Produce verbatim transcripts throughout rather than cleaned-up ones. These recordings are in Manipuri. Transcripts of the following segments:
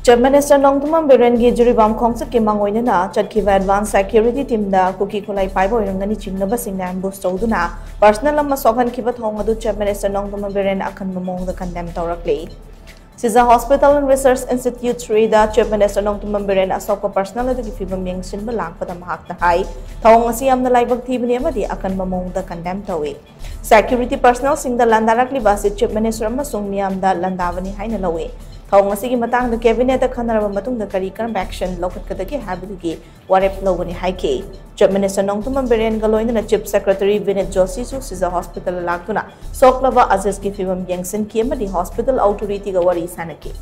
Chief Minister ꯅꯣꯡꯊꯣꯝꯕꯝ ꯕꯤꯔꯦꯟꯒꯤ ꯖꯤꯔꯤꯕꯥꯝ ꯈꯣꯡꯆꯠꯀꯤ ꯃꯥꯡꯑꯣꯏꯅꯅ ꯆꯠꯈꯤꯕ advance security teamꯗ ꯀꯨꯀꯤ ꯈꯨꯠꯂꯥꯏ ꯄꯥꯏꯕ ꯑꯣꯏꯔꯝꯒꯅꯤ ꯆꯤꯡꯅꯕꯁꯤꯡꯅ ambush ꯇꯧꯗꯨꯅ personal ꯑꯃ ꯁꯣꯛꯍꯟꯈꯤꯕ ꯊꯧꯑꯣꯡ ꯑꯗꯨ Chief Minister ꯅꯣꯡꯊꯣꯝꯕꯝ ꯕꯤꯔꯦꯟ ꯑꯀꯟꯕ ꯃꯑꯣꯡꯗ condemn ꯇꯧꯔꯛꯂꯤ꯫ Shija Hospital and Research Institute third Chief Minister Nongthombam Biren ꯑꯁꯣꯛꯄ personnel ꯑꯗꯨꯒꯤ ꯐꯤꯕꯝ ꯌꯦꯡꯁꯤꯟꯕ ꯂꯥꯛꯄꯗ ꯃꯍꯥꯛꯅ ꯍꯥꯏ, ꯊꯧꯑꯣꯡ ꯑꯁꯤ ꯌꯥꯝꯅ ꯂꯥꯏꯕꯛ ꯊꯤꯕꯅꯤ ꯑꯃꯗꯤ ꯑꯀꯟꯕ ꯃꯑꯣꯡꯗ condemn ꯇꯧꯏ꯫ Security personnelꯁꯤꯡꯗ ꯂꯥꯟꯗꯥꯔꯛꯂꯤꯕ ꯑꯁꯤ Chief Minister ꯑꯃꯁꯨꯡ ꯃꯤꯌꯥꯝꯗ ꯂꯥꯟꯗꯥꯕꯅꯤ ꯍꯥꯏꯅ ꯂꯧꯏ꯫ ꯊꯧꯑꯣꯡ ꯑꯁꯤꯒꯤ ꯃꯇꯥꯡꯗ cabinetꯇ ꯈꯟꯅꯔꯕ ꯃꯇꯨꯡꯗ ꯀꯔꯤ ꯀꯔꯝꯕ action ꯂꯧꯈꯠꯀꯗꯒꯦ ꯍꯥꯏꯕꯗꯨꯒꯤ ꯋꯥꯔꯦꯞ ꯂꯧꯒꯅꯤ ꯍꯥꯏꯈꯤ꯫ Chief Minister ꯅꯣꯡꯊꯣꯝꯕꯝ ꯕꯤꯔꯦꯟꯒ ꯂꯣꯏꯅꯅ Chief Secretary ꯕꯤꯅꯤꯠ ꯖꯣꯁꯤꯁꯨ ꯁꯤꯖ hospitalꯗ ꯂꯥꯛꯇꯨꯅ ꯁꯣꯛꯂꯕ ꯑꯖꯤꯖꯀꯤ ꯐꯤꯕꯝ ꯌꯦꯡꯁꯤꯟꯈꯤ ꯑꯃꯗꯤ hospital authorityꯒ ꯋꯥꯔꯤ ꯁꯥꯅꯈꯤ꯫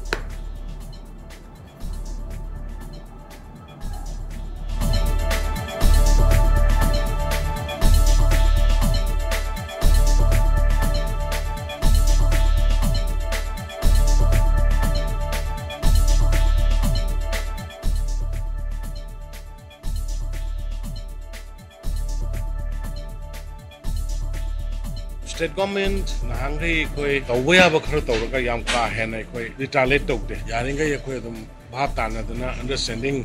State government ꯅꯍꯥꯟꯈꯩ ꯑꯩꯈꯣꯏ ꯇꯧꯕ ꯌꯥꯕ ꯈꯔ ꯇꯧꯔꯒ ꯌꯥꯝ ꯀꯥ ꯍꯦꯟꯅ ꯑꯩꯈꯣꯏ retaliate ꯇꯧꯗꯦ꯫ ꯌꯥꯔꯤꯈꯩ ꯑꯩꯈꯣꯏ ꯑꯗꯨꯝ ꯚꯥꯞ ꯇꯥꯅꯗꯅ understanding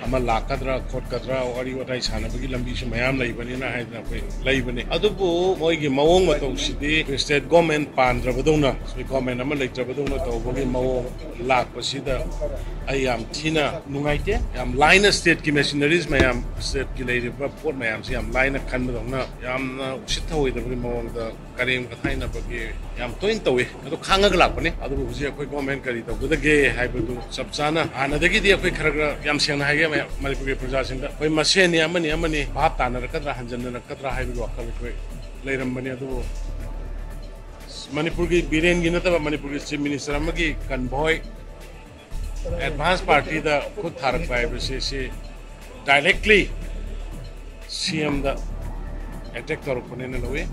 ꯑꯃ ꯂꯥꯛꯀꯗ꯭ꯔꯥ ꯈꯣꯠꯀꯗ꯭ꯔꯥ ꯋꯥꯔꯤ ꯋꯥꯇꯥꯏ ꯁꯥꯟꯅꯕꯒꯤ ꯂꯝꯕꯤꯁꯨ ꯃꯌꯥꯝ ꯂꯩꯕꯅꯤꯅ ꯍꯥꯏꯗꯅ ꯑꯩꯈꯣꯏ ꯂꯩꯕꯅꯤ꯫ ꯑꯗꯨꯕꯨ ꯃꯣꯏꯒꯤ ꯃꯑꯣꯡ ꯃꯇꯧꯁꯤꯗꯤ state government ꯄꯥꯟꯗ꯭ꯔꯕꯗꯧꯅ, state government ꯑꯃ ꯂꯩꯇ꯭ꯔꯕꯗꯧꯅ ꯇꯧꯕꯒꯤ ꯃꯑꯣꯡ ꯂꯥꯛꯄꯁꯤꯗ ꯑꯩ ꯌꯥꯝ ꯊꯤꯅ ꯅꯨꯡꯉꯥꯏꯇꯦ꯫ ꯌꯥꯝ ꯂꯥꯏꯅ stateꯀꯤ machineries ꯃꯌꯥꯝ, stateꯀꯤ ꯂꯩꯔꯤꯕ ꯄꯣꯠ ꯃꯌꯥꯝꯁꯤ ꯌꯥꯝ ꯂꯥꯏꯅ ꯈꯟꯕꯗꯧꯅ ꯌꯥꯝꯅ ꯎꯁꯤꯠ ꯊꯑꯣꯏꯗꯕꯒꯤ ꯃꯑꯣꯡꯗ ꯀꯔꯦꯝ ꯀꯊꯥꯏꯅꯕꯒꯤ ꯌꯥꯝ ꯇꯣꯏꯅ ꯇꯧꯏ꯫ ꯑꯗꯨ ꯈꯥꯡꯉꯒ ꯂꯥꯛꯄꯅꯤ꯫ ꯑꯗꯨꯕꯨ ꯍꯧꯖꯤꯛ ꯑꯩꯈꯣꯏ government ꯀꯔꯤ ꯇꯧꯒꯗꯒꯦ ꯍꯥꯏꯕꯗꯨ ꯆꯞ ꯆꯥꯅ ꯍꯥꯟꯅꯗꯒꯤꯗꯤ ꯑꯩꯈꯣꯏ ꯈꯔ ꯈꯔ ꯌꯥꯝ ꯁꯦꯡꯅ ꯍꯥꯏꯒꯦ ꯃꯌꯥꯝ ꯃꯅꯤꯄꯨꯔꯒꯤ ꯄ꯭ꯔꯖꯥꯁꯤꯡꯗ, ꯑꯩꯈꯣꯏ ꯃꯁꯦꯟꯅꯤ, ꯑꯃꯅꯤ ꯑꯃꯅꯤ ꯚꯥꯞ ꯇꯥꯅꯔꯛꯀꯗ꯭ꯔꯥ ꯍꯟꯖꯟꯅꯔꯛꯀꯗ꯭ꯔꯥ ꯍꯥꯏꯕꯒꯤ ꯋꯥꯈꯜ ꯑꯩꯈꯣꯏ ꯂꯩꯔꯝꯕꯅꯤ꯫ ꯑꯗꯨꯕꯨ ꯃꯅꯤꯄꯨꯔꯒꯤ ꯕꯤꯔꯦꯟꯒꯤ ꯅꯠꯇꯕ ꯃꯅꯤꯄꯨꯔꯒꯤ Chief Minister ꯑꯃꯒꯤ convoy advance partyꯗ ꯈꯨꯠ ꯊꯥꯔꯛꯄ ꯍꯥꯏꯕꯁꯤ ꯁꯤ directly CMꯗ attack ꯇꯧꯔꯛꯄꯅꯦꯅ ꯂꯧꯏ꯫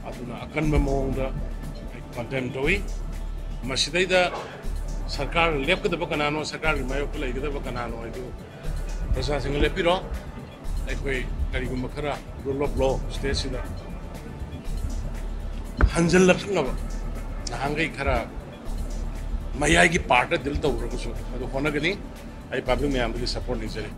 ꯑꯗꯨꯅ ꯑꯀꯟꯕ ꯃꯑꯣꯡꯗ ꯑꯩ condemn ꯇꯧꯏ꯫ ꯃꯁꯤꯗꯩꯗ ꯁꯔꯀꯥꯔ ꯂꯦꯞꯀꯗꯕ ꯀꯅꯥꯅꯣ, ꯁꯔꯀꯥꯔꯒꯤ ꯃꯥꯌꯣꯛꯇ ꯂꯩꯒꯗꯕ ꯀꯅꯥꯅꯣ ꯍꯥꯏꯗꯨ ꯄ꯭ꯔꯖꯥꯁꯤꯡꯅ ꯂꯦꯞꯄꯤꯔꯣ꯫ ꯑꯩꯈꯣꯏ ꯀꯔꯤꯒꯨꯝꯕ ꯈꯔ rule of law stateꯁꯤꯗ ꯍꯟꯖꯤꯜꯂꯛꯅꯕ ꯅꯍꯥꯟꯈꯩ ꯈꯔ ꯃꯌꯥꯏꯒꯤ ꯄꯥꯔꯠꯇ ꯗꯤꯜ ꯇꯧꯔꯒꯁꯨ ꯑꯗꯨ ꯍꯣꯠꯅꯒꯅꯤ꯫ ꯑꯩ ꯄꯕ꯭ꯂꯤꯛ ꯃꯌꯥꯝꯗꯒꯤ ꯁꯄꯣꯔꯠ ꯅꯤꯖꯔꯤ꯫